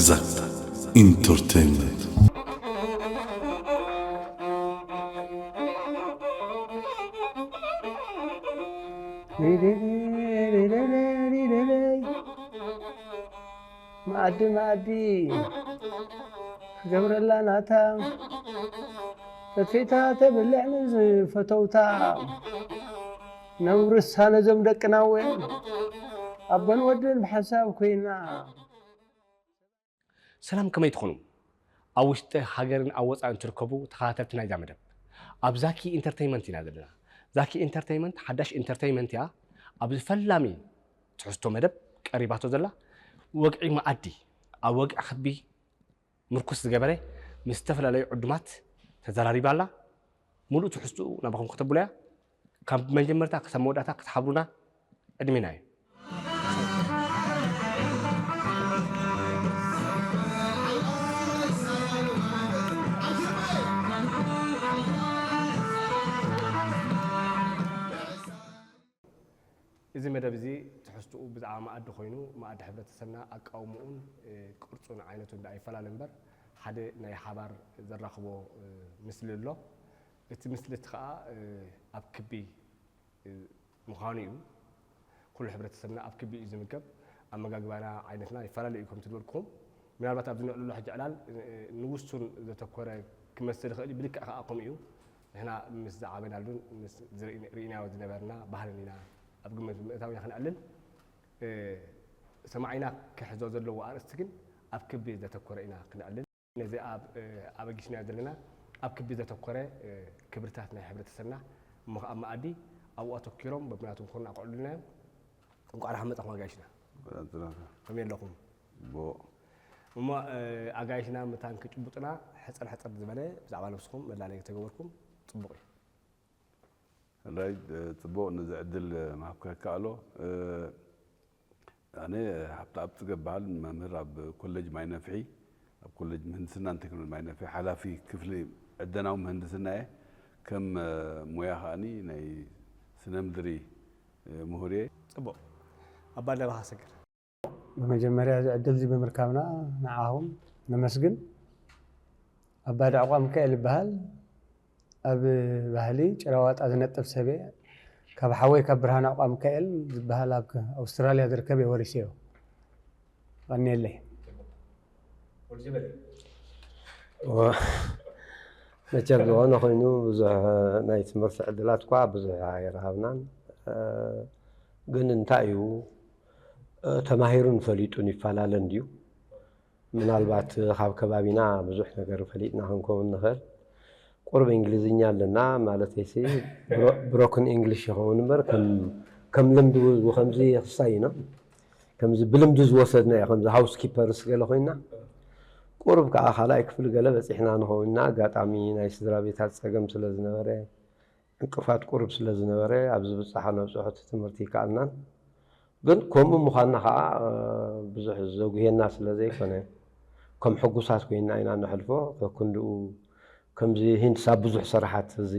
ዛት ኢንተርቴይንመንት። መኣዲ መኣዲ ክገብረላ ናታ ፈትፊታ ተብልዕ ንዝፈተውታ ነውርሳ ነዞም ደቅና እውን ኣቦን ወድን ብሓንሳብ ኮይና። ሰላም፣ ከመይ ትኾኑ? ኣብ ውሽጢ ሃገርን ኣብ ወፃእን ትርከቡ ተኸታተልቲ ናይዛ መደብ፣ ኣብ ዛኪ ኢንተርተይመንት ኢና ዘለና። ዛኪ ኢንተርተይመንት ሓዳሽ ኢንተርተይመንት እያ። ኣብዚ ፈላሚ ትሕዝቶ መደብ ቀሪባቶ ዘላ ወግዒ መኣዲ፣ ኣብ ወግዒ ክቢ ምርኩስ ዝገበረ ምስ ዝተፈላለዩ ዕዱማት ተዘራሪባ ኣላ። ሙሉእ ትሕዝትኡ ናባኹም ከተብሎ እያ። ካብ መጀመርታ ክሳብ መወዳእታ ክትሓብሩና ዕድሜና እዩ። እዚ መደብ እዚ ትሕዝትኡ ብዛዕባ መኣዲ ኮይኑ፣ መኣዲ ሕብረተሰብና ኣቃውምኡን ቅርጹን ዓይነቱ እንዳ ይፈላለ እምበር፣ ሓደ ናይ ሓባር ዘራኽቦ ምስሊ ኣሎ። እቲ ምስሊ እቲ ኸኣ ኣብ ክቢ ምዃኑ እዩ። ኩሉ ሕብረተሰብና ኣብ ክቢ እዩ ዝምገብ። ኣመጋግባና ዓይነትና ይፈላለ እዩ። ከምቲ ዝበልኩኹም፣ ምናልባት ኣብዚ ንዕልሎ ሕጂ ዕላል ንውሱን ዘተኮረ ክመስል ይኽእል እዩ፣ ብልክዕ ከኣ ከምኡ እዩ። ንሕና ምስ ዝዓበናሉን ምስ ርኢናዮ ዝነበርና ባህልን ኢና ኣብ ግምት ብምእታው ኢና ክነዕልል። ሰማዒና ክሕዞ ዘለዎ ኣርእስቲ ግን ኣብ ክቢ ዘተኮረ ኢና ክነዕልል። ነዚ ኣብ ኣበጊስናዮ ዘለና ኣብ ክቢ ዘተኮረ ክብርታት ናይ ሕብረተሰብና እሞ ከኣ መኣዲ ኣብኡ ኣተኪሮም በብናቶም ኮርና ክዕልሉና እዮም። እንቋዕ ደሓን መጻኹም ኣጋይሽና። ከመይ ኣለኹም? እሞ ኣጋይሽና መታን ክጭቡጥና ሕጽር ሕጽር ዝበለ ብዛዕባ ነብስኹም መላለይ ተገበርኩም ጽቡቕ እዩ። ሕራይ ጽቡቕ፣ ነዚ ዕድል ምሃብካ ይከኣሎ። ኣነ ሃብተኣብ ጽገ እበሃል፣ መምህር ኣብ ኮሌጅ ማይ ነፍሒ፣ ኣብ ኮሌጅ ምህንድስናን ቴክኖሎጂ ማይ ነፍሒ ሓላፊ ክፍሊ ዕደናዊ ምህንድስና እየ። ከም ሞያ ከኣኒ ናይ ስነ ምድሪ ምሁር እየ። ጽቡቕ። ኣባ እንዳባኻ ሰግር። ብመጀመርያ እዚ ዕድል እዚ ብምርካብና ንዓኹም ነመስግን። ኣባ ዳዕቋ ሚካኤል ይበሃል። ኣብ ባህሊ ጭራዋጣ ዝነጥፍ ሰብ እየ። ካብ ሓወይ ካብ ብርሃነ ኣቋም ሚካኤል ዝበሃል ኣብ ኣውስትራልያ ዝርከብ እየ ወሪሰዮ። ቀንየለይ። መቸም ዝኾነ ኮይኑ ብዙሕ ናይ ትምህርቲ ዕድላት እኳ ብዙሕ ኣይረሃብናን። ግን እንታይ እዩ ተማሂሩን ፈሊጡን ይፈላለ እንድዩ። ምናልባት ካብ ከባቢና ብዙሕ ነገር ፈሊጥና ክንከውን ንኽእል። ቁሩብ እንግሊዝኛ ኣለና ማለተይሲ ብሮክን እንግሊሽ ይኸውን እምበር ከም ልምዲ ከምዚ ክሳይ ኢና ከምዚ ብልምዲ ዝወሰድና እዩ ከምዚ ሃውስ ኪፐርስ ገለ ኮይና ቁሩብ ከዓ ካልኣይ ክፍሊ ገለ በፂሕና ንኸውን ኢና ኣጋጣሚ ናይ ስድራ ቤታት ፀገም ስለ ዝነበረ ዕንቅፋት ቁሩብ ስለ ዝነበረ ኣብ ዝብፃሓ ነብፅሖ እቲ ትምህርቲ ይከኣልናን ግን ከምኡ ምዃንና ከዓ ብዙሕ ዘጉህየና ስለ ዘይኮነ ከም ሕጉሳት ኮይንና ኢና ነሕልፎ ከክንድኡ ከምዚ ሂንትስ ኣብ ብዙሕ ስራሓት እዚ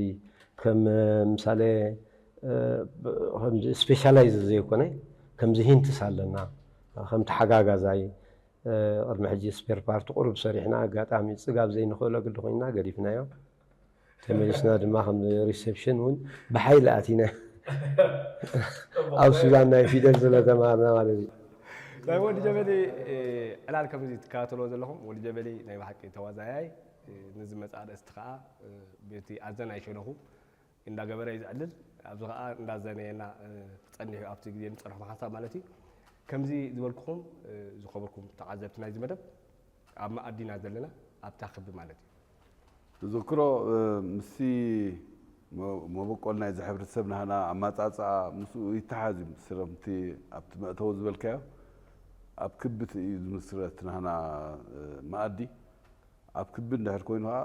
ከም ምሳሌ ከምዚ ስፔሻላይዝ ዘይኮነ ከምዚ ሂንትስ ኣለና ከም ተሓጋጋዛይ ቅድሚ ሕጂ ስፔር ፓርት ቁሩብ ሰሪሕና ኣጋጣሚ ፅጋብ ዘይንኽእሎ ግዲ ኮይንና ገዲፍናዮ ተመሊስና ድማ ከም ሪሴፕሽን እውን ብሓይሊ ኣቲና ኣብ ሱዳን ናይ ፊደል ስለ ተማሃርና ማለት እዩ። ናይ ወዲ ጀበሊ ዕላል ከምዚ ትከታተልዎ ዘለኹም ወዲ ጀበሊ ናይ ብሓቂ ተዋዛያይ ንዝመፅእ ኣርእስቲ ከዓ በቲ ኣዘናይ ሸነኹ እንዳገበረ እዩ ዝዕልል። ኣብዚ ከዓ እንዳዘነየና ክፀንሕ እዩ ኣብቲ ግዜ ንፀንሖ ሓንሳብ ማለት እዩ። ከምዚ ዝበልኩኹም ዝኸበርኩም ተዓዘብቲ ናይዚ መደብ ኣብ መኣዲ ኢና ዘለና ኣብታ ክቢ ማለት እዩ። ተዘክሮ ምስቲ መበቆል ናይዚ ሕብረተሰብ ናህና ኣማፃፅኣ ምስኡ ይተሓዝ እዩ። ስረምቲ ኣብቲ መእተዊ ዝበልካዮ ኣብ ክብቲ እዩ ዝምስረት ናህና መኣዲ ኣብ ክቢ እንድሕር ኮይኑ ከዓ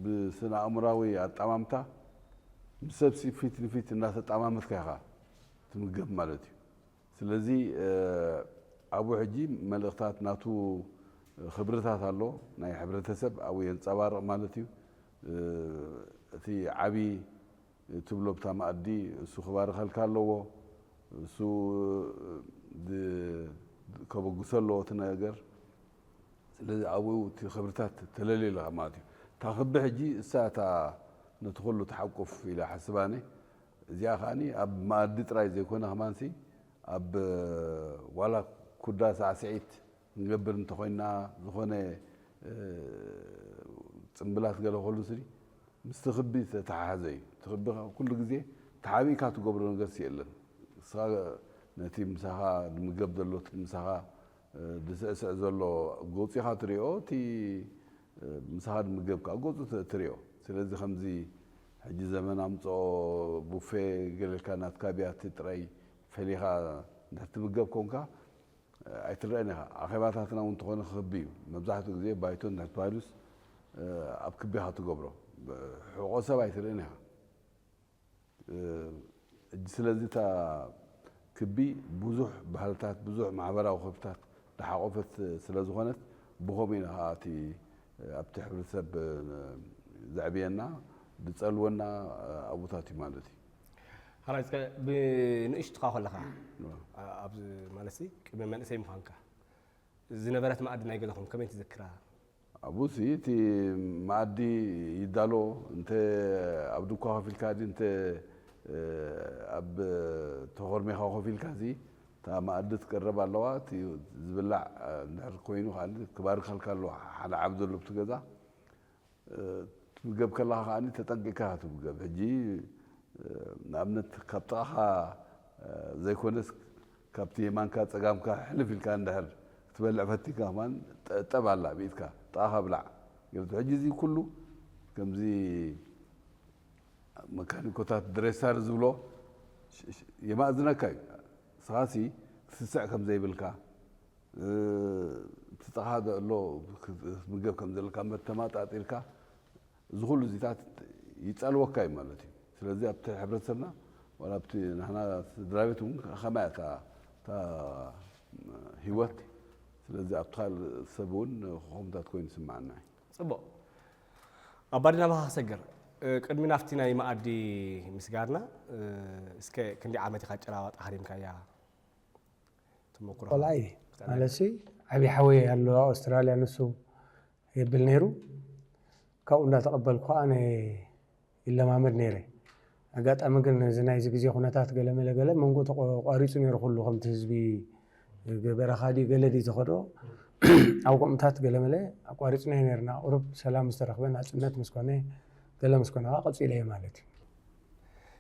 ብስነ ኣእምራዊ ኣጠማምታ ምስ ሰብሲ ፊት ንፊት እናተጠማመትካ ኢኻ ትምገብ ማለት እዩ። ስለዚ ኣብኡ ሕጂ መልእኽታት ናቱ ክብርታት ኣሎ ናይ ሕብረተሰብ ኣብኡ የንፀባርቕ ማለት እዩ። እቲ ዓብዪ ትብሎ ብታ መኣዲ እሱ ክባርኸልካ ኣለዎ። እሱ ከበግሶ ኣለዎ እቲ ነገር። ስለዚ ኣብኡ እቲ ክብርታት ተለልዩ ኣለኻ ማለት እዩ። እታ ክቢ ሕጂ እሳ እታ ነቲ ኩሉ ትሓቁፍ ኢለ ሓስብ ኣነ። እዚኣ ከዓኒ ኣብ መኣዲ ጥራይ ዘይኮነ ከማንሲ ኣብ ዋላ ኩዳ ሳዕስዒት ንገብር እንተኾይና ዝኾነ ጽምብላት ገለ ከሉ ስሪ ምስቲ ክቢ ዝተተሓሓዘ እዩ። እቲ ክቢ ኩሉ ግዜ ተሓቢእካ ትገብሮ ነገርሲ የለን። ንስኻ ነቲ ምሳኻ ንምገብ ዘሎ እቲ ምሳኻ ዝስዕስዕ ዘሎ ጎፂኻ ትሪኦ እቲ ምሳኻ ንምገብ ከዓ ጎፁ ትሪኦ። ስለዚ ከምዚ ሕጂ ዘመን ኣምፅኦ ቡፌ ገለልካ ናትካ ቢያቲ ጥራይ ፈሊኻ እንድሕር ትምገብ ኮንካ ኣይትረአን ኢኻ። ኣኼባታትና እውን እንተኾነ ክቢ እዩ። መብዛሕትኡ ግዜ ባይቶ እንድሕር ተባሂሉስ ኣብ ክቢ ኢኻ ትገብሮ። ሕቆ ሰብ ኣይትርእን ኢኻ። ሕጂ ስለዚ እታ ክቢ ብዙሕ ባህልታት ብዙሕ ማሕበራዊ ክብታት ዝሓቆፈት ስለ ዝኾነት ብኸምኡ ኢና ከዓ እቲ ኣብቲ ሕብረተሰብ ዘዕብየና ዝፀልወና ኣብታት እዩ ማለት እዩ። ሓራይ እስከ ብንእሽትኻ ከለኻ ኣብ ማለት ቅድሚ መንእሰይ ምዃንካ ዝነበረት መኣዲ ናይ ገዛኹም ከመይ ትዝክራ? ኣብኡሲ እቲ መኣዲ ይዳሎ እንተ ኣብ ድኳ ኮፍ ኢልካ ድዩ እንተ ኣብ ተኾርሜኻ ኮፍ ኢልካ እዚ እታ መኣዲ ትቀረብ ኣለዋ። እቲ ዝብላዕ እንድሕር ኮይኑ ከዓ ክባርከልካ ኣለዋ። ሓደ ዓብ ዘሎ ብቲ ገዛ ትምገብ ከለኻ ከዓ ተጠንቂካ ትምገብ። ሕጂ ንኣብነት ካብ ጥቓኻ ዘይኮነስ ካብቲ የማንካ ፀጋምካ ሕልፍ ኢልካ እንድሕር ክትበልዕ ፈቲካ ከማን ጠብ ኣላ ብኢድካ ጥቓኻ ብላዕ። ሕጂ እዚ ኩሉ ከምዚ መካኒኮታት ድሬሳር ዝብሎ የማእዝነካ እዩ። ንስኻሲ ክትስስዕ ከም ዘይብልካ እቲ ጥቓኻ ዘሎ ክትምገብ ከም ዘለካ መተማጣጢርካ እዚ ኩሉ እዚታት ይጸልወካ እዩ ማለት እዩ። ስለዚ ኣብቲ ሕብረተሰብና ዋላ ኣብቲ ንሕና ስድራ ቤት እውን ከማይ እያ እታ እታ ህይወት። ስለዚ ኣብቲ ካልእ ሰብ እውን ከምኡታት ኮይኑ ይስምዓና እዩ። ጽቡቕ። ኣባዲ ናባኻ ክሰግር ቅድሚ ናብቲ ናይ መኣዲ ምስጋርና እስከ ክንደይ ዓመት ኢኻ ጭራ ዋጣ ሃሪምካያ? ተመኩሮ ቆልዓ እየ ማለት ሲ ዓብዪ ሓወይ ኣሎ ኣውስትራልያ ንሱ የብል ነይሩ ካብኡ እንዳተቐበልኩ ኣነ ይለማመድ ነይረ ኣጋጣሚ ግን እዚ ናይዚ ግዜ ኩነታት ገለ መለ ገለ መንጎ ተቋሪፁ ነይሩ ኩሉ ከምቲ ህዝቢ በረኻ ድዩ ገለ ድዩ ዝኸዶ ኣብ ከምኡታት ገለ መለ ኣቋሪፅናዮ ነይርና ቁሩብ ሰላም ዝተረኽበ ናፅነት ምስ ኮነ ገለ ምስ ኮነ ከዓ ቀፂለዮ ማለት እዩ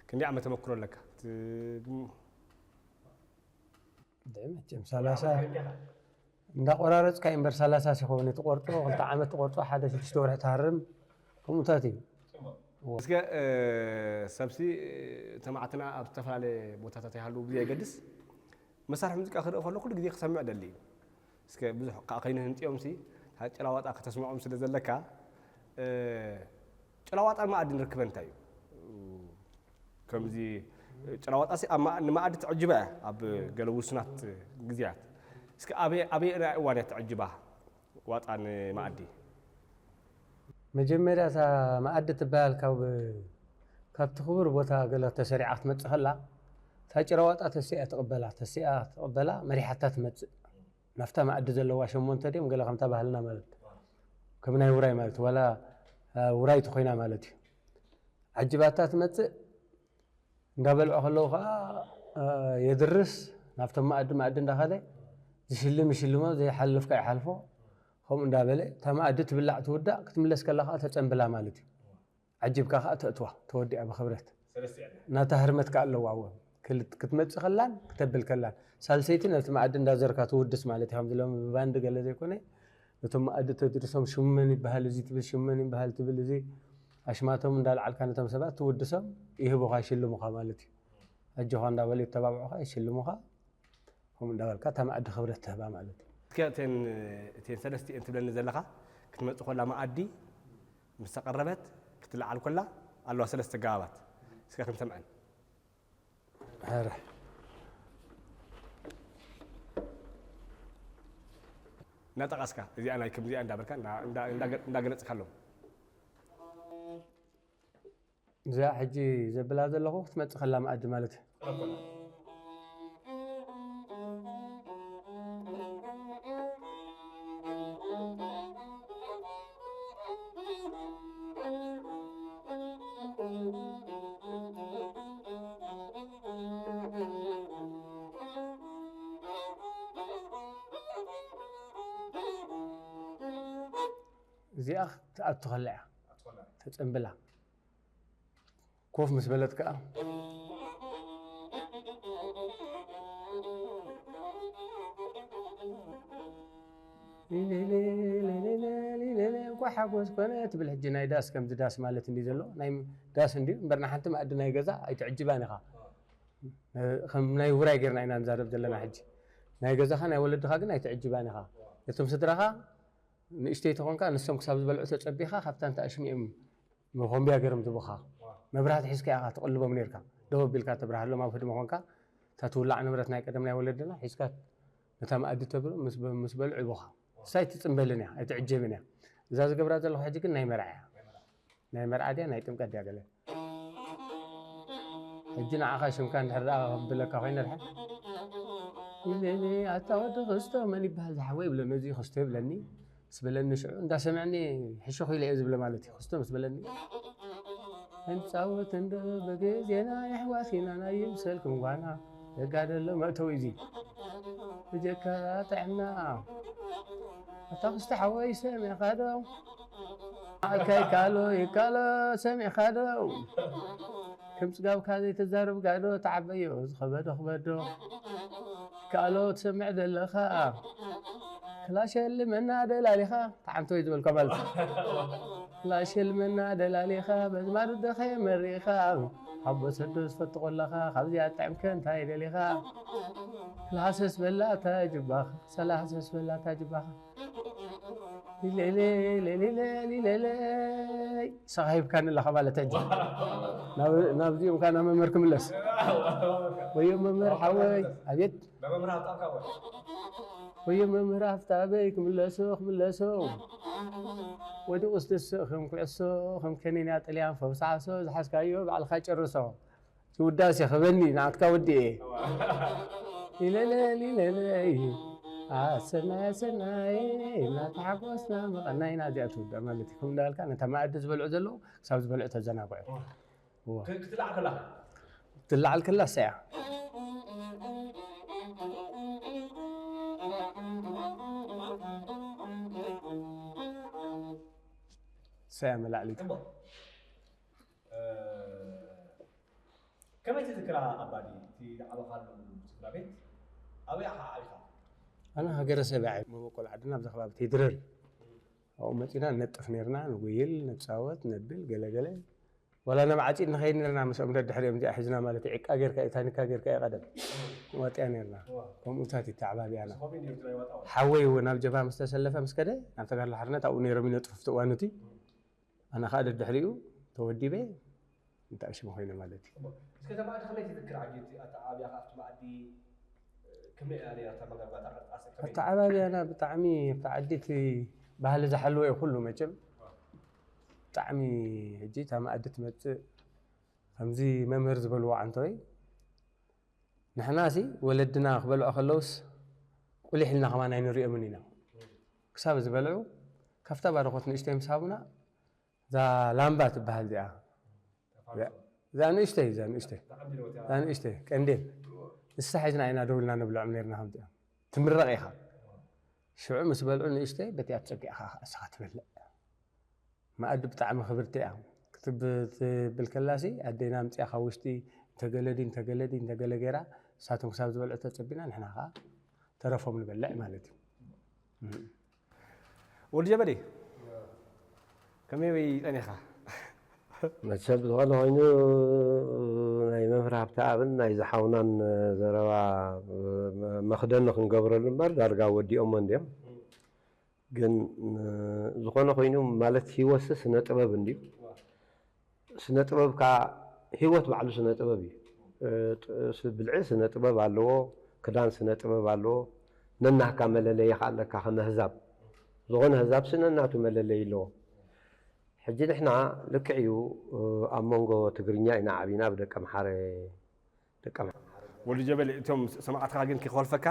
ክንደይ ዓመት ተመክሮ ኣለካ መቸም ሰላሳ እንዳቆራረፅካ እምበር ሰላሳ ሲኸውን ትቆርጦ ክልተ ዓመት ትቆርጦ ሓደ ሽዱሽተ ወርሒ ትሃርም ከምኡታት እዩ እስከ ሰብሲ ተማዕትና ኣብ ዝተፈላለየ ቦታታት ይሃሉ ብዘይ የገድስ መሳርሒ ሙዚቃ ክርኢ ከሎ ኩሉ ግዜ ክሰምዕ ደሊ እዩ እስከ ብዙሕ ከዓ ከይንህንጥዮም ሲ ጭላዋጣ ከተስምዖም ስለ ዘለካ ጭላዋጣን መኣዲ ንርክበ እንታይ እዩ ከምዚ ጭላዋጣ ሲ ንመኣዲ ትዕጅባ እያ ኣብ ገለ ውሱናት ግዜያት እስከ ኣበየናይ እዋን እያ ትዕጅባ ዋጣ ንመኣዲ መጀመርያ እታ መኣዲ ትበሃል ካብ ካብቲ ክቡር ቦታ ገለ ተሰሪዓ ክትመፅእ ከላ እታ ጭራ ዋጣ ተሲኣ ትቕበላ ተሲኣ ትቕበላ መሪሓታ ትመፅእ ናፍታ መኣዲ ዘለዋ ሸሞንተ ድዮም ገለ ከምታ ባህልና ማለት ከም ናይ ውራይ ማለት ዋላ ውራይ ትኮይና ማለት እዩ ዓጅባታ ትመፅእ እንዳበልዑ ከለዉ ከዓ የድርስ ናብቶም መኣዲ መኣዲ እንዳኸደ ዝሽልም ይሽልሞ ዘይሓልፍካ ይሓልፎ ከምኡ እንዳበለ እታ መኣዲ ትብላዕ ትውዳእ ክትምለስ ከላ ከዓ ተፀንብላ ማለት እዩ ዓጅብካ ከዓ ተእትዋ ተወዲኣ ብክብረት ናታ ህርመት ከዓ ኣለዋ እወ ክትመፅእ ከላን ክተብል ከላን ሳልሰይቲ ነቲ መኣዲ እንዳዘርካ ትውድስ ማለት እዩ ከምዚ ሎም ብባንዲ ገለ ዘይኮነ ነቶም መኣዲ ተድርሶም ሽሙ መን ይበሃል እዚ ትብል ሽሙ መን ይበሃል ትብል እዚ ኣሽማቶም እንዳልዓልካ ነቶም ሰባት ትውድሶም ይህቡኻ ይሽልሙኻ ማለት እዩ ኣጆኻ እንዳበሉ ይተባብዑኻ ይሽልሙኻ ከምኡ እንዳበልካ እታ መኣዲ ክብረት ትህባ ማለት እዩ እስከ እተን እተን ሰለስቲኤን ትብለኒ ዘለኻ ክትመጽእ ኮላ መኣዲ ምስ ተቐረበት ክትለዓል ኮላ ኣለዋ ሰለስተ ገባባት እስከ ክንሰምዐን ኧረ እናጠቐስካ እዚኣ ናይ ከምዚኣ እንዳበልካ እንዳገለፅካሎም እዛ ሕጂ ዘብላ ዘለኹ ክትመፅእ ከላ መኣዲ ማለት እዩ እዚኣ ክትኣቱ ከላ እያ ተጸንብላ። ኮፍ ምስ በለት ከኣ እንኳ ሓጎስ ኮነ ትብል። ሕጂ ናይ ዳስ ከምዚ ዳስ ማለት እንዲ ዘሎ ናይ ዳስ እንዲ እምበር ንሓንቲ መኣዲ ናይ ገዛ ኣይትዕጅባን ኢኻ። ከም ናይ ውራይ ጌርና ኢና ንዛረብ ዘለና ሕጂ። ናይ ገዛኻ ናይ ወለድኻ ግን ኣይትዕጅባን ኢኻ። እቶም ስድራኻ ንእሽተይ ተኾንካ ንሶም ክሳብ ዝበልዑ ተጸቢኻ ካብታ እንተ ኣሽሚኦም መኾምብያ ገይሮም ዝቡኻ። መብራህቲ ሒዝካ ኢኻ ትቕልቦም ኔርካ። ደው ኣቢልካ ተብርሃሎም ኣብ ህድሞ ኾንካ እታ ትውላዕ ንብረት ናይ ቀደም ናይ ወለድና ሒዝካ ነታ መኣዲ ተብሎ ምስ በ-፣ ምስ በልዑ ይቡኻ። እሳ ኣይትጽንበልን እያ፣ ኣይትዕጀብን እያ። እዛ ዝገብራ ዘለኹ ሕጂ ግን ናይ መርዓ እያ። ናይ መርዓ ድያ ናይ ጥምቀት ድያ ገለ? ሕጂ ንዓኻ ሽምካ እንድሕር ደኣ ከብለካ ኮይነ ድሓን፣ ኢለኒ፣ ኣታ ወዲ ክስቶ መን ይበሃል ዝሓወይ? ይብለኒ፣ እዚ ክስቶ ይብለኒ። ምስ በለኒ ሽዑ እንዳሰምዐኒ ሕሹኽ ኢለ እየ ዝብሎ ማለት እዩ። ክስቶ ምስ በለኒ፣ እንጻወት እንዶ በግዜና የሕዋት ኢና ናይ ይምሰልኩም ጓና። ዘጋደሎ መእተዊ እዚ ብጀካ ጥዕና። ኣታ ክስቶ ሓወይ ሰሚዕኻ ዶ? ኣልካ ይካሎ ይካሎ ሰሚዕኻ ዶ? ከም ጽጋብካ ዘይተዛርብ ጋዶ ተዓበዮ ዝኸበዶ ክበዶ። ይካሎ ትሰምዕ ዘለኻ ክላሽ የልመና ደላሊኻ ተዓንቶ እዩ ዝበልካ ማለት እዩ። ክላሽ የልመና ደላሊኻ በዚ ማርደኸ መሪኻ ሓቦ ሰዶ ዝፈትቆ ኣለኻ ካብዚኣ ጥዕምከ እንታይ ደሊኻ? ክላሰስ በላታ ጅባኻ ሰላሰስ በላታ ጅባኻ። ሊሌሌ ሌሌሌ ሊሌሌ ሰኻ ሂብካኒ ኣለኻ ማለት ሕጂ። ናብ-፣ ናብዚኦም ከኣ ናብ መምህር ክምለስ። ወዮ መምህር ሓወይ፣ ኣቤት። ናብ መምህር ሃብታም ከኣ ወይ? ወዮ መምህር ሃብታመይ፣ ክምለሶ፣ ክምለሶ። ወዲቑስ ድስቕ ከም ኩዕሶ፣ ከም ከኒና ጥልያን ፈውሳዕሶ፣ ዝሓዝካዮ ባዕልኻ ጨርሶ። እቲ ውዳሴ ክበኒ፣ ንዓትካ ወዲኤ። ኢለለይ፣ ኢለለይ፣ ኣሰናይ፣ ኣሰናይ፣ እናተሓጎስና መቐናይና፣ እዚኣ ትውዳእ ማለት እዩ። ከም እንዳበልካ ነታ መኣዲ ዝበልዑ ዘለዉ፣ ክሳብ ዝበልዑ ተዘናግዑ። እዋ። ክ-፣ ክትለዓል ከላ? ትለዓል ከላ እሳ እያ። እሳ እያ መላዕሊት። እሞ፣ እ፣ ከመይ ትዝክራ ኣባዲ? እቲ ዝዓበኻሉ ስድራ ቤት ኣበይ ኢኻ ዓቢኻ? ኣነ ሃገረ ሰብያ እየ። መበቆል ዓድና ኣብዚ ከባቢ ቴድረር። ኣብኡ መጺና ንነጥፍ ነርና፣ ንጉይል፣ ንጻወት፣ ነብል፣ ገለ ገለ። ዋላ ናብ ዓጺድ ንኸይድ ነርና፣ ምስኦም ደድሕሪኦም እዚኣ ሒዝና ማለት እዩ። ዕቃ ጌርካ እዩ፣ ታኒካ ጌርካ እዩ ቀደም። ዋጥያ ነርና። እዋ። ከምኡታት እዩ ኣተዓባብያና። ምስ ኮሚን ነይሩ ትራይ ዋጣ ዋጣ። ሓወይ እውን ናብ ጀብሃ ምስ ተሰለፈ፣ ምስ ከደ፣ ናብ ተጋድሎ ሓርነት ኣብኡ ነይሮም ይነጥፉ ኣብቲ እዋን እቲ። ኣነ ኸኣ ደድሕሪኡ ተወዲበ፣ እንተ ኣሽሙ ኮይነ ማለት እዩ። እሞ፣ እስከ እታ መኣዲ ከመይ ትዝክር ዓጊት? ኣተዓባብያኻ ኣብቲ መኣዲ፣ ከመይ እያ ነይራ እታ ኣመጋግባታ? ቅርጻ ስብ ከመይ ነይሩ? ኣተዓባብያና ብጣዕሚ ኣብቲ ዓዲ እቲ ባህሊ ዝሓለወ እዩ ኩሉ መቸም። ብጣዕሚ ሕጂ እታ መኣዲ ትመጽእ ከምዚ መምህር ዝበልዎ ዓንተወይ፣ ንሕናሲ ወለድና ክበልዑ ከለውስ ቁሊሕ ኢልና ከማን ኣይንሪኦምን ኢና። ክሳብ ዝበልዑ ካብታ ባርኾት ንእሽተይ ምስ ሃቡና፣ እዛ ላምባ ትበሃል እዚኣ። እዛ ንእሽተይ፣ እዛ ንእሽተይ። እዛ ንእሽተይ፣ ቀንዴል። ንሳ ሒዝና ኢና ደው ኢልና ነብልዖም ነርና ከምዚኣ። ትምረቕ ኢኻ። ሽዑ ምስ በልዑ ንእሽተይ በቲኣ ትጸጊዕኻ እስኻ ትበልዕ። መኣዲ ብጣዕሚ ክብርቲ እያ። ክትብ-፣ ትብል ከላሲ ኣዴና ኣምጺኣ ካብ ውሽጢ እንተገለ ድዩ፣ እንተገለ ድዩ፣ እንተገለ ገይራ፣ ንሳቶም ክሳብ ዝበልዑ ተጸቢና ንሕና ከኣ ተረፎም ንበልዕ ማለት እዩ። እም። ወዲ ጀበሊ፣ ከመይ ጸኒኻ? መቸም ዝኾነ ኮይኑ ናይ መምህር ሃብተኣብን ናይ ዝሓውናን ዘረባ መኽደኒ ክንገብረሉ እምበር ዳርጋ ወዲኦሞ እንድዮም። ግን፣ እ፣ ዝኾነ ኮይኑ ማለት ህይወትሲ ስነ ጥበብ እንድዩ። ስነ ጥበብ ከኣ ህይወት ባዕሉ ስነ ጥበብ እዩ። እ፣ ጥ-፣ ስ-፣ ብልዒ ስነ ጥበብ ኣለዎ፣ ክዳን ስነ ጥበብ ኣለዎ። ነናህካ መለለይኻ ኣለካ ከመ ህዛብ። ዝኾነ ህዛብሲ ነናቱ መለለይ ኣለዎ። ሕጂ ንሕና ልክዕ እዩ፣ እ፣ ኣብ መንጎ ትግርኛ ኢና ዓቢና ብደቂ ኣምሓረ ደቂ ኣምሓራ። ወዲ ጀበል፣ እቶም ሰማዕትኻ ግን ክኾልፈካ፣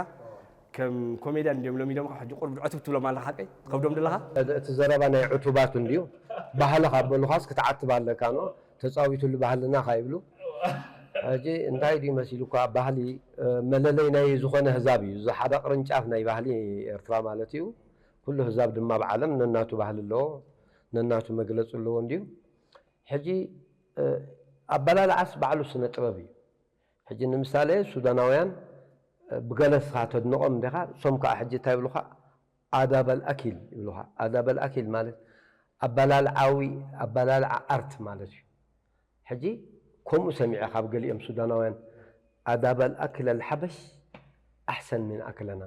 ከም ኮሜድያን እንድዮም ሎሚዶምኻ፣ ሕጂ ቁሩብ ዕቱብ ትብሎም ኣለኻ፣ ሓቀይ? ትኸብዶም ደለኻ? እቲ ዘረባ ናይ ዕቱባት እንድዩ። ባህሊ ካብ በሉኻስ ክትዓትብ ኣለካ፣ ኖ? ተጻዊቱሉ ባህልና ካይብሉ። ሕጂ እንታይ ድዩ መሲሉካ፣ ባህሊ፣ እ፣ መለለይ ናይ ዝኾነ ህዛብ እዩ። እዚ ሓደ ቅርንጫፍ ናይ ባህሊ ኤርትራ ማለት እዩ። ኩሉ ህዛብ ድማ ኣብ ዓለም ነናቱ ባህሊ ኣለዎ። ነናቱ መግለጺ ኣለዎ እንድዩ። ሕጂ ኣበላልዓስ ባዕሉ ስነ ጥበብ እዩ። ሕጂ ንምሳሌ ሱዳናውያን ብገለ ስኻ ተድንቖም እንዲኻ፣ እሶም ከዓ ሕጂ እንታይ ይብሉኻ? ኣዳበል ኣኪል ይብሉኻ። ኣዳበል ኣኪል ማለት ኣበላልዓዊ ኣበላልዓ ኣርት ማለት እዩ። ሕጂ ከምኡ ሰሚዐ ካብ ገሊኦም ሱዳናውያን ኣዳበል ኣክል ኣልሓበሽ ኣሕሰን ምን ኣክለና።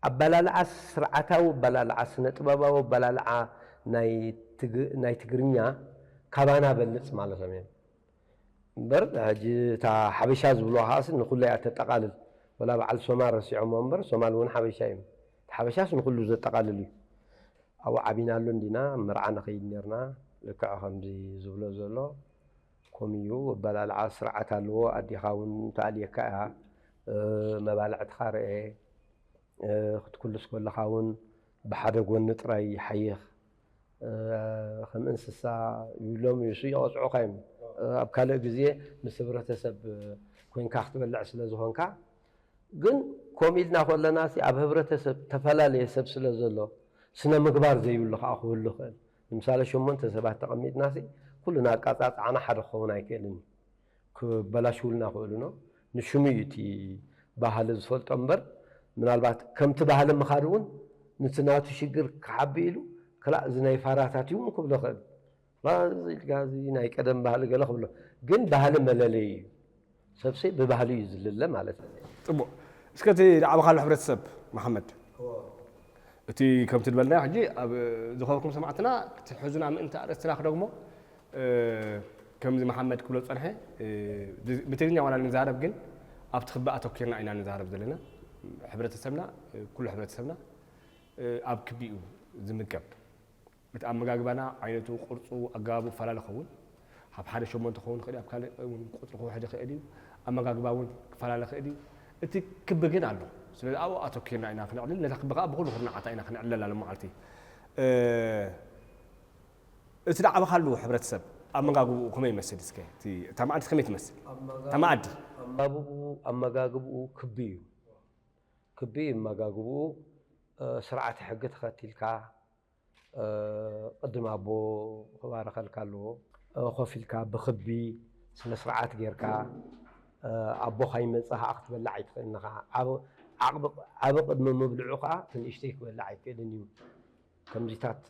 ኣበላልዓ ስርዓታዊ ኣበላልዓ ስነ ጥበባዊ ኣበላልዓ ናይ ትግ- ናይ ትግርኛ ካባና በልፅ ማለቶም እዮም። እምበር ሕጂ እታ ሓበሻ ዝብልዋ ከዓስ ንኩሉ እያ ተጠቃልል። ወላ በዓል ሶማል ረሲዖሞ እምበር ሶማል እውን ሓበሻ እዩ። እቲ ሓበሻስ ንኩሉ ዘጠቃልል እዩ። ኣብኡ ዓቢናሉ እንዲና መርዓ ንኸይድ ነርና። ልክዕ ከምዚ ዝብሎ ዘሎ ከምኡ እዩ። ኣበላልዓ ስርዓት ኣለዎ። ኣዴኻ እውን ተኣልየካ እያ። መባልዕትኻ ርአ ክትኩልስ ከለኻ እውን ብሓደ ጎኒ ጥራይ ይሓይኽ። ከም እንስሳ ይብሎም ይሱ ይቐፅዑኻ እዮም። ኣብ ካልእ ግዜ ምስ ህብረተሰብ ኮይንካ ክትበልዕ ስለ ዝኾንካ። ግን ኮም ኢልና ከለና ሲ ኣብ ህብረተሰብ ተፈላለየ ሰብ ስለ ዘሎ ስነ ምግባር ዘይብሉ ከዓ ክህሉ ይኽእል። ንምሳሌ ሸሞንተ ሰባት ተቐሚጥና ሲ ኩልና ኣቃፃፅዓና ሓደ ክኸውን ኣይክእልን እዩ። ክበላሽውልና ክእሉ ነው። ንሽሙ እዩ እቲ ባህሊ ዝፈልጦ እምበር ምናልባት ከምቲ ባህሊ ምኻድ እውን ንቲ ናቱ ሽግር ክሓቢ ኢሉ ክላእ እዚ ናይ ፋራታት እዩ እውን ክብሎ ይኽእል። ላ እዚ ኢልካ እዚ ናይ ቀደም ባህሊ ገለ ክብሎ ግን ባህሊ መለለይ እዩ። ሰብሲ ብባህሊ እዩ ዝልለ ማለት እዩ። ጽቡቕ። እስከ እቲ ዝዓበኻሉ ሕብረተሰብ መሓመድ እቲ ከምቲ ዝበልና ሕጂ ኣብ ዝኸበርኩም ሰማዕትና ክትሕዙና ምእንቲ ኣርእስትና ክደግሞ ከምዚ መሓመድ ክብሎ ዝጸንሐ ብትግርኛ ዋላ ንዛረብ ግን ኣብቲ ክቢ ኣተኪርና ኢና ንዛረብ ዘለና። ሕብረተሰብና ኩሉ ሕብረተሰብና ኣብ ክቢኡ ዝምገብ እቲ ኣመጋግባና ዓይነቱ፣ ቅርፁ፣ ኣገባቡ ክፈላለ ክኸውን። ካብ ሓደ ሸሞንተ ክኸውን ይኽእል እዩ፣ ኣብ ካልእ እውን ቁፅሪ ክውሕድ ይኽእል እዩ። ኣመጋግባ እውን ክፈላለ ይኽእል እዩ። እቲ ክቢ ግን ኣሎ። ስለዚ ኣብኡ ኣተኪርና ኢና ክነዕልል፣ ነታ ክቢ ከዓ ብኹሉ ኩርናዓታ ኢና ክነዕልላ ሎም መዓልቲ። እቲ ዝዓበኻሉ ሕብረተሰብ ኣመጋግብኡ ከመይ ይመስል? እስከ እታ መዓዲ ከመይ ትመስል? እታ መዓዲ ኣመጋግብኡ ክቢ እዩ። ክቢ እመጋግብኡ ስርዓተ ሕጊ ተኸቲልካ ቅድም ኣቦ ክባረኸልካ ኣለዎ። ኮፍ ኢልካ ብኽቢ ስነ ስርዓት ጌርካ ኣቦ ካይመጽእ ከዓ ክትበልዕ ኣይትኽእልን ኢኻ። ዓቢ ቅድሚ ምብልዑ ከዓ እቲ ንእሽተይ ክበልዕ ኣይክእልን እዩ። ከምዚታት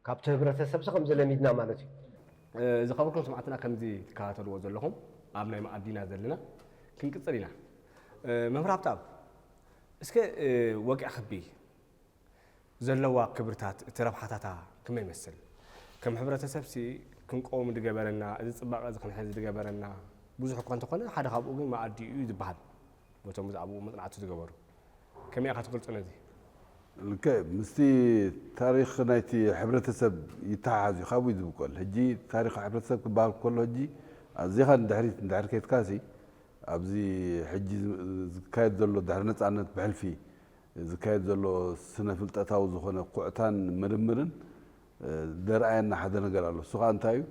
ካብቲ ህብረተሰብሲ ከምዚ ለሚድና ማለት እዩ። ዝኸበርኩም ሰማዕትና ከምዚ ትከታተልዎ ዘለኹም ኣብ ናይ መኣዲና ዘለና ክንቅጽል ኢና። መምህር ሃብተኣብ እስከ ወግዒ ክቢ ዘለዋ ክብርታት እቲ ረብሓታታ ከመይ ይመስል? ከም ሕብረተሰብሲ ክንቀውም ዝገበረና እዚ ጽባቐ እዚ ክንሕዝ ዝገበረና ብዙሕ እኳ እንተኾነ ሓደ ካብኡ ግን መኣዲ እዩ ዝበሃል በቶም ኣብዚ ኣብኡ መጽናዕቲ ዝገበሩ። ከመይ ኢኻ ትገልጾ ነዚ? ልክዕ ምስቲ ታሪኽ ናይቲ ሕብረተሰብ ይተሓሓዝ እዩ፣ ካብኡ እዩ ዝብቆል። ሕጂ ታሪኽ ሕብረተሰብ ክበሃል ከሎ ሕጂ ኣዚኻ ንድሕሪት እንድሕር ከይድካሲ ኣብዚ ሕጂ ዝካየድ ዘሎ ድሕሪ ነፃነት ብሕልፊ ዝካየድ ዘሎ ስነ ፍልጠታዊ ዝኾነ ኩዕታን ምርምርን ደርኣየና ሓደ ነገር ኣሎ። እሱ ከዓ እንታይ እዩ?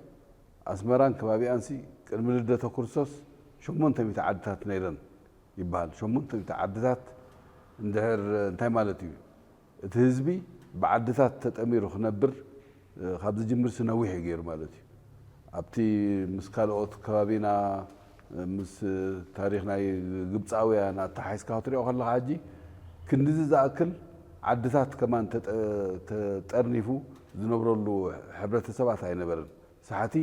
ኣስመራን ከባቢኣንሲ ቅድሚ ልደተ ክርስቶስ ሸሞንተ ሚእቲ ዓድታት ነይረን ይበሃል። ሸሞንተ ሚእቲ ዓድታት እንድሕር እንታይ ማለት እዩ? እቲ ህዝቢ ብዓድታት ተጠሚሩ ክነብር ካብ ዝጅምርሲ ነዊሕ እዩ ገይሩ ማለት እዩ። ኣብቲ ምስ ካልኦት ከባቢና ምስ ታሪኽ ናይ ግብፃውያን ኣተሓሒዝካ ክትሪኦ ከለኻ ሕጂ ክንድዚ ዝኣክል ዓድታት ከማን ተጠርኒፉ ዝነብረሉ ሕብረተሰባት ኣይነበረን። ሳሕቲ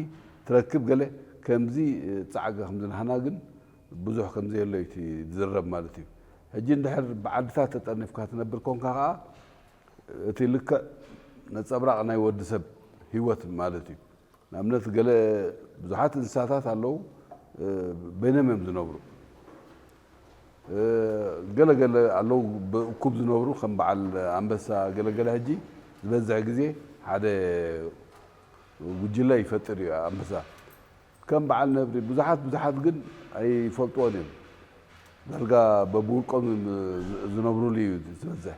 ትረክብ ገለ ከምዚ ፃዕገ ከምዚ ናህና ግን ብዙሕ ከምዘየሎ እዩ ዝዝረብ ማለት እዩ። ሕጂ እንድሕር ብዓድታት ተጠርኒፍካ ትነብር ኮንካ ከዓ እቲ ልክዕ ነፀብራቕ ናይ ወዲ ሰብ ህይወት ማለት እዩ። ንኣብነት ገለ ብዙሓት እንስሳታት ኣለዉ በይኖም እዮም ዝነብሩ። ገለ ገለ ኣለዉ ብእኩብ ዝነብሩ ከም በዓል ኣንበሳ ገለ ገለ ሕጂ ዝበዝሕ ግዜ ሓደ ጉጅለ ይፈጥር እዩ ኣንበሳ። ከም በዓል ነብሪ ብዙሓት ብዙሓት ግን ኣይፈልጥዎን እዮም። ዳርጋ በብውልቆም ዝነብሩሉ እዩ ዝበዝሕ።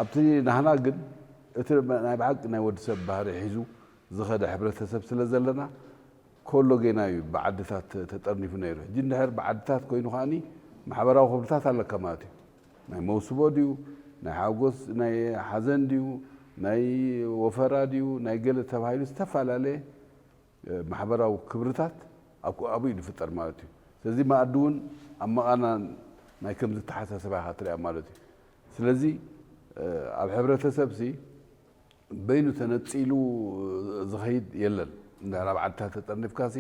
ኣብቲ ናህና ግን እቲ ናይ ብሓቂ ናይ ወዲ ሰብ ባህሪ ሒዙ ዝኸደ ሕብረተሰብ ስለ ዘለና ኮሎጌና እዩ ብዓድታት ተጠርኒፉ ነይሩ። ሕጂ እንድሕር ብዓድታት ኮይኑ ከዓኒ ማሕበራዊ ክብርታት ኣለካ ማለት እዩ። ናይ መውስቦ ድዩ ናይ ሓጎስ ናይ ሓዘን ድዩ ናይ ወፈራ ድዩ ናይ ገለ ተባሂሉ ዝተፈላለየ ማሕበራዊ ክብርታት ኣብኡ እዩ ዝፍጠር ማለት እዩ። ስለዚ መኣዲ እውን ኣብ መቓና ናይ ከም ዝተሓሳሰባ ኢኻ ትሪኣ ማለት እዩ። ስለዚ ኣብ ሕብረተሰብ ሲ በይኑ ተነፂሉ ዝኸይድ የለን። እንድሕር ኣብ ዓድታት ተጠርኒፍካ ሲ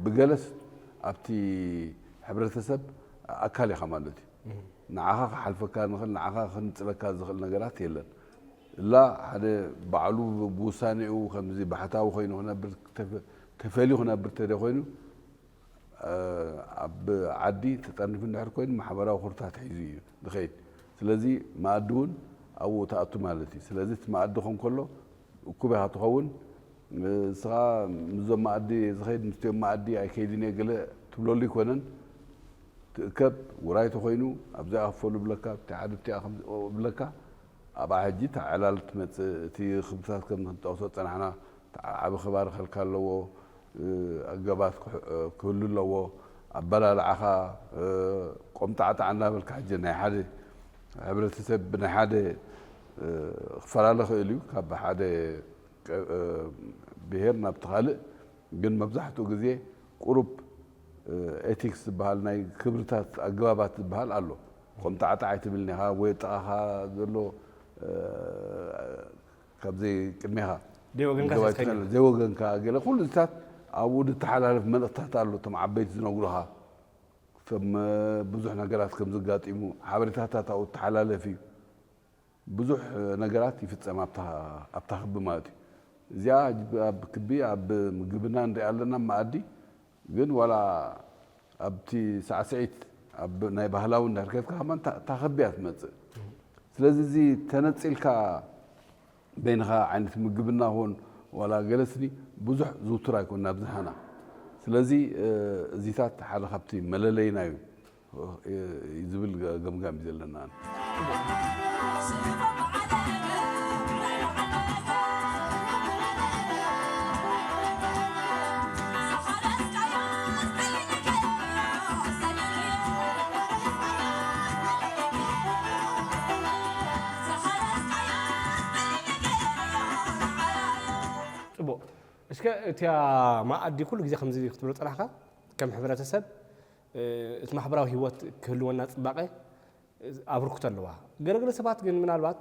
ብገለስ ኣብቲ ሕብረተሰብ ኣካል ኢኻ ማለት እዩ። ንዓኻ ክሓልፈካ ንኽእል ንዓኻ ክንፅለካ ዝኽእል ነገራት የለን። እላ ሓደ ባዕሉ ብውሳኔኡ ከምዚ ባሕታዊ ኮይኑ ክነብር ተፈ- ተፈልዩ ክነብር ተደ ኮይኑ ኣብ ዓዲ ተጠርኒፉ እንድሕር ኮይኑ ማሕበራዊ ኩርታት ሒዙ እዩ ዝኸይድ። ስለዚ መኣዲ እውን ኣብኡ ተኣቱ ማለት እዩ። ስለዚ እቲ መኣዲ ከም ከሎ እኩብ ኢኻ ትኸውን። ንስኻ ምስዞም መኣዲ ዝኸይድ ምስቲኦም መኣዲ ኣይከይድን እየ ገለ ትብለሉ ኣይኮነን። ትእከብ ውራይ ተኾይኑ ኣብዚኣ ክፈሉ ብለካ ኣብቲ ሓደ ብቲኣ ከም ብለካ ኣብኣ ሕጂ እታ ዕላል ትመፅእ። እቲ ክብርታት ከም ክንጠቕሶ ዝፀናሕና ዓቢ ክባር ከልካ ኣለዎ። ኣገባት ክህሉ ኣለዎ። ኣበላልዓኻ ቆምጣዕጣዕ እናበልካ ሕጂ ናይ ሓደ ሕብረተሰብ ብናይ ሓደ ክፈላለ ክእል እዩ ካብ ሓደ ብሄር ናብቲ ካልእ። ግን መብዛሕትኡ ግዜ ቁሩብ ኤቲክስ ዝበሃል ናይ ክብርታት ኣገባባት ዝበሃል ኣሎ። ቆምጣዕጣዕ ኣይትብልን ኢኻ ወይ ጥቓኻ ዘሎ ካብዚ ቅድሜኻ ዘይወገንካ ገባይ ዘይትኸይድ። ትኸል- ዘይወገንካ ገለ ኩሉ እዚታት ኣብኡ ዝተሓላለፍ መልእኽታት ኣሎ። እቶም ዓበይቲ ዝነግሩኻ ከም ብዙሕ ነገራት ከም ዘጋጢሙ ሓበሬታታት ኣብኡ ተሓላለፍ እዩ። ብዙሕ ነገራት ይፍጸም ኣብታ ኣብታ ክቢ ማለት እዩ። እዚኣ ኣብ ክቢ ኣብ ምግብና ንሪኣ ኣለና መኣዲ ግን ዋላ ኣብቲ ሳዕስዒት ኣብ ናይ ባህላዊ እንዳርከብካ ከማን እታ ክቢ እያ ትመፅእ። ስለዚ እዚ ተነፂልካ በይንኻ ዓይነት ምግብና ኾን ዋላ ገለስኒ ብዙሕ ዝውቱር ኣይኮን ኣብዝሃና። ስለዚ እዚታት ሓደ ካብቲ መለለይና እዩ ዝብል ገምጋም እዩ ዘለና። ፅቡቕ። እስከ እቲያ መኣዲ ኩሉ ግዜ ከምዚ ክትብሎ ፀናሕካ ከም ሕብረተሰብ እቲ ማሕበራዊ ህይወት ክህልወና ፅባቐ ኣብርክቶ ኣለዋ። ገለገለ ሰባት ግን ምናልባት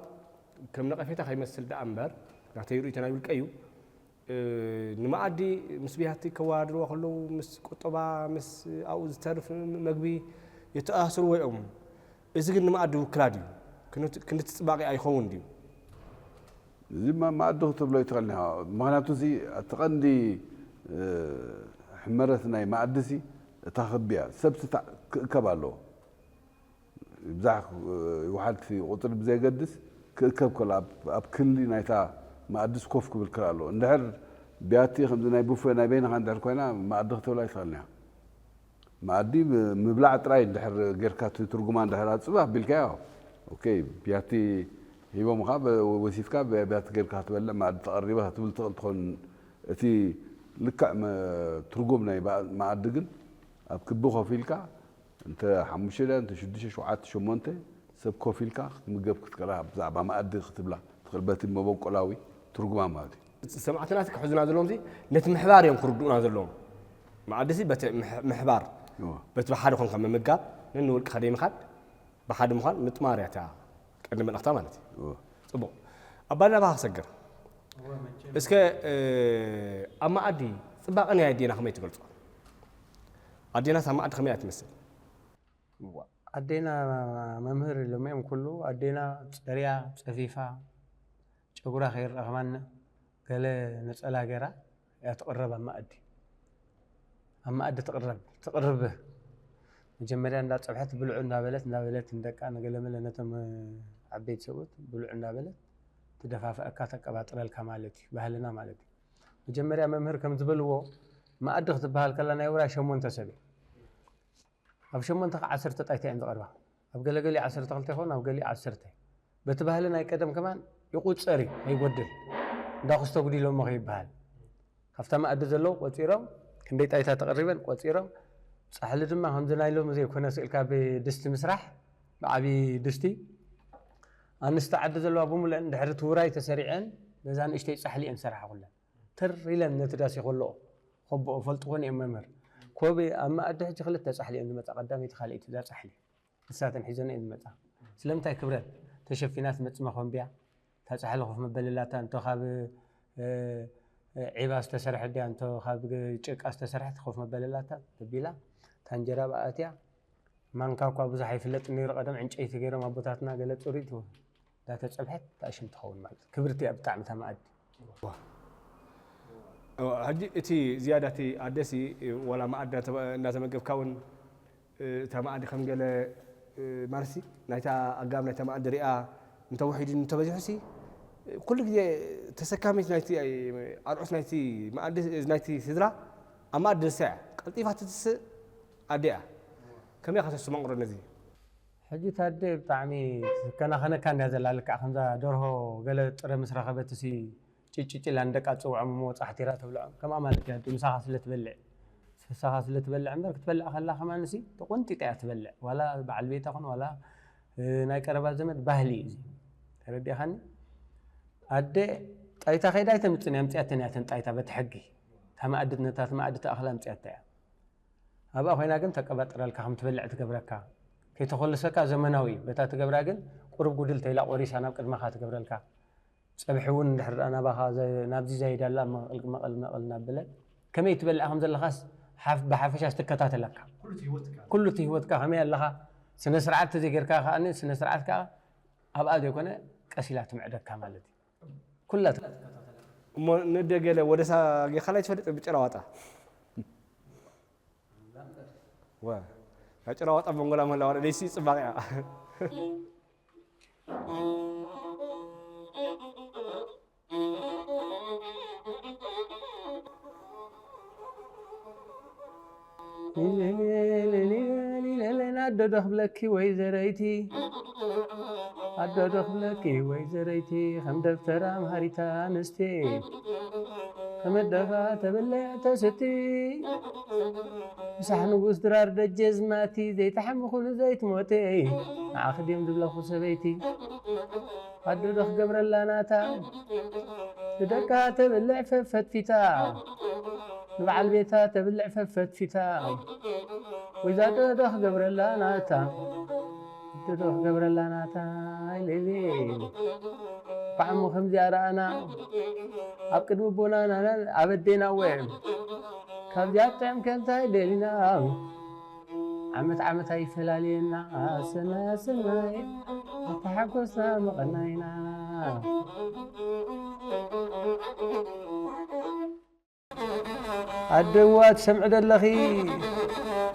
ከም ነቐፌታ ከይመስል ደኣ እምበር ናተይ ርእይቶ ናይ ውልቀ እዩ። ንመኣዲ ምስ ብያቲ ከወዳድርዎ ከለዉ ምስ ቁጠባ ምስ ኣብኡ ዝተርፍ መግቢ የተኣሳስርዎ እዮም። እዚ ግን ንመኣዲ ውክላ ድዩ? ክንድቲ ፅባቐ ኣይኸውን ድዩ? እዚ መኣዲ ክትብሎ ይትኽእል ኒኻ። ምኽንያቱ እዚ እቲ ቀንዲ ሕመረት ናይ መኣዲ ሲ እታ ክቢ እያ። ሰብ ክእከብ ኣለዎ። ይብዛሕ ይውሓድ እቲ ቁፅሪ ብዘየገድስ ክእከብ ከሎ ኣብ ክሊ ናይታ መኣድስ ኮፍ ክብል ክል ኣለዎ። እንድሕር ብያቲ ከምዚ ናይ ቡፌ ናይ በይንኻ እንድሕር ኮይና መኣዲ ክትብላ ኣይትኽእልን እያ። መኣዲ ምብላዕ ጥራይ እንድሕር ጌርካ እቲ ትርጉማ እንድሕር ኣፅብ ኣቢልካዮ ኦኬ ብያቲ ሂቦምኻ ወሲድካ ብያቲ ጌርካ ክትበልዕ መኣዲ ተቐሪበ ክትብል ትኽእል ትኾን። እቲ ልክዕ ትርጉም ናይ መኣዲ ግን ኣብ ክቢ ኮፍ ኢልካ እንተ ሓሙሽተ እንተ ሽዱሽተ ሸውዓተ ሸሞንተ ሰብ ኮፍ ኢልካ ክትምገብ ክትክእላ ብዛዕባ መኣዲ ክትብላ ትኽእል በቲ መበቆላዊ ትርጉማ ማለት እዩ። ሰማዕትና ክሕዙና ዘለዎም ነቲ ምሕባር እዮም ክርድኡና ዘለዎም። መኣዲ በቲ ምሕባር በቲ ብሓደ ኮንካ ምምጋብ ነንውልቅኻ ደይምኻድ ብሓደ ምዃን ምጥማር እያ እታ ቀንዲ መልእኽታ ማለት እዩ። ጽቡቕ ኣባና ናባኻ ክሰግር እስከ ኣብ መኣዲ ጽባቐ ናይ ኣዴና ከመይ ትገልጾ? ኣዴናስ ኣብ መኣዲ ከመይ እያ ትመስል? ኣዴና መምህር ኢሎም እዮም ኩሉ ኣዴና ጸርያ ጸፊፋ ጨጉራ ከይረኣ ከማን ገለ ነጸላ ገይራ እያ ትቕረብ ኣብ መኣዲ። ኣብ መኣዲ ትቕረብ ትቕርብ መጀመርያ እንዳ ጸብሐት ብልዑ እንዳበለት እንዳበለት ንደቃ ንገለመለ ነቶም ዓበይቲ ሰብኡት ብልዑ እንዳበለት ትደፋፍኣካ ተቀባጥረልካ ማለት እዩ ባህልና ማለት እዩ። መጀመርያ መምህር ከም ዝበልዎ መኣዲ ክትበሃል ከላ ናይ ውራይ ሸሞንተ ሰብ እዩ። ኣብ ሸሞንተ ካብ ዓሰርተ ጣይታ እየን ዝቐርባ። ኣብ ገለገሊ ዓሰርተ ክልተ ይኸውን ኣብ ገሊኡ ዓሰርተ። በቲ ባህሊ ናይ ቀደም ከማን ይቑጸር እዩ ኣይጎድል። እንዳኹስተ ጉዲሎሞ ከይበሃል ካብታ መኣዲ ዘለዉ ቆጺሮም ክንደይ ጣይታ ተቐሪበን ቆጺሮም ጻሕሊ ድማ ከምዚ ናይ ሎሚ ዘይኮነ ስእልካ ብድስቲ ምስራሕ ብዓቢ ድስቲ ኣንስቲ ዓዲ ዘለዋ ብምሉአን ድሕሪ እቲ ውራይ ተሰሪዐን ነዛ ንእሽተይ ጻሕሊ እየን ዝሰርሓ ኩለን። ትር ኢለን ነቲ ዳስ ይኸልኦ። ከቦኦ ፈልጥኹን እዮም መምህር። ኮብ ኣብ መኣዲ ሕጂ ክልተ ጻሕሊ እየን ዝመጻ፣ ቀዳመይቲ ካልኣይቲ እዛ ጻሕሊ። ንሳተን ሒዘን እየን ዝመጻ። ስለምንታይ ክብረት ተሸፊና ትመጽእ መኾንብያ፣ እታ ጻሕሊ ኮፍ መበለላታ እንተ ካብ፣ እ፣ እ፣ ዒባ ዝተሰርሐ ድያ፣ እንተ ካብ ጭቃ ዝተሰርሐት ኮፍ መበለላታ ተቢላ፣ እታ እንጀራ ብኣትያ፣ ማንካ እኳ ብዙሕ ኣይፍለጥ ነይሩ ቀደም፣ ዕንጨይቲ ገይሮም ኣቦታትና ገለ ጽሩይ ትወ-፣ እንዳተጸብሐት ታሽም ትኸውን ማለት እዩ። ክብርቲ እያ ብጣዕሚ እታ መኣዲ። እዋ፣ ሕጂ እቲ ዝያዳ እቲ ኣደሲ ዋላ መኣዲ እናተ-፣ እናተመገብካ እውን፣ እ፣ እታ መኣዲ ከም ገለ፣ እ፣ ማለትሲ ናይታ ኣጋም ናይታ መኣዲ ሪኣ እንተውሒዱ እንተበዚሑሲ፣ እ፣ ኩሉ ግዜ ተሰካሚት ናይቲ፣ እ፣ ኣርዑት ናይቲ መኣዲ፣ ናይቲ ስድራ ኣብ መኣዲ ንሳ እያ። ቀልጢፋ ትትስእ ኣደ እያ። ከመይ ኢኻ ተስተማቕሮ ነዚ? ሕጂ እታ ኣደ ብጣዕሚ ትከናኸነካ እንድያ ዘላ፣ ልክዕ ከምዛ ደርሆ ገለ ጥረ ምስ ረኸበትሲ ጭጭጭ ኢላ ንደቃ ትጽውዖም እሞ ጻሕቲራ ተብልዖም። ከምኣ ማለት እያ ኣደ፣ ምሳኻ ስለ ትበልዕ። ምሳኻ ስለ ትበልዕ እምበር ክትበልዕ ከላ ከማንሲ ተቖንጢጣ እያ ትበልዕ። ዋላ በዓል ቤታ ኹን ዋላ፣ እ፣ ናይ ቀረባ ዘመድ ባህሊ እዩ እዚ። ተረዲእኻኒ? ኣደ ጣይታ ከይዳ ኣይተምጽን እያ፣ ኣምጺኣተን እያ እተን ጣይታ በቲ ሕጊ። እታ መኣዲ ነታ መኣዲ ተኣኽላ ኣምጺኣታ እያ። ኣብኣ ኮይና ግን ተቀባጥረልካ፣ ከም ትበልዕ ትገብረካ። ከይተኾልሰካ ዘመናዊ በታ ትገብራ ግን ቁሩብ ጉድል ተይላ ቆሪሳ ናብ ቅድመኻ ትገብረልካ። ጸብሒ እውን እንድሕር ደኣ ናባኻ ዘ-፣ ናብዚ ዛይዳ ኣላ መቐል፣ መቐል፣ መቐል እናበለ ከመይ ትበልዕ ከም ዘለኻስ ሓፍ-፣ ብሓፈሻ ትከታተለካ። ኩሉ እቲ ህይወትካ። ኩሉ እቲ ህይወትካ ከመይ ኣለኻ? ስነ ስርዓት ተዘይጌርካ ከኣ ስነ ስርዓት ከኣ ኣብኣ ዘይኮነ ቀስ ኢላ ትምዕደካ ማለት እዩ። ኩላ ት-፣ እሞ ንደ ገለ ወደሳ ጌርካ ኣይትፈልጥ ብጭራ ዋጣ? ወ፣ ናይ ጭራ ዋጣ መንጎላ ምህላዋ ደይሲ ጽባቕ እያ። ኣዶ ዶ ክብለኪ ወይ ዘረይቲ፣ ኣዶ ዶ ክብለኪ ወይ ዘረይቲ፣ ከም ደብተር ኣምሃሪት ኣንስቲ፣ ከም ኣደኻ ተብልዕ ተስቲ፣ ምሳሕ ንጉስ ድራር ደጀዝማቲ፣ ዘይትሓሚ ኩሉ ዘይትሞቲ፣ ንዓኺ ድዮም ዝብለኹ ሰበይቲ። ኣዶ ዶ ክገብረላ ናታ፣ ንደቃ ተብልዕ ፈፈትፊታ፣ ንበዓል ቤታ ተብልዕ ፈፈትፊታ፣ ወይዛ ዶ ዶ ክገብረላ ናታ፣ ዶ ዶ ክገብረላ ናታ፣ ኢሌሌ። እኳዕ እሞ ከምዚኣ ረኣና፣ ኣብ ቅድሚ ቦና ናና ኣብ ኣዴና እወ፣ ካብዚኣ ጥዕም ከ እንታይ ደሊና? ዓመት ዓመት ኣይፈላልየና፣ ሰናይ ሰናይ፣ ኣተሓጎስና መቐናይና። ኣደዋ ትሰምዒ ደለኺ፣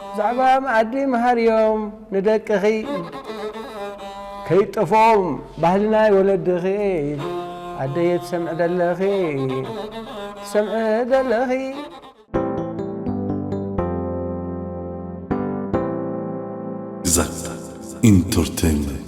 ብዛዕባ መኣዲ መሃርዮም ንደቅኺ፣ ከይጠፍኦም ባህልና ወለድኺ። ኣደየ ትሰምዒ ደለኺ፣ ትሰምዒ ደለኺ። ግዛት ኢንተርቴይንመንት።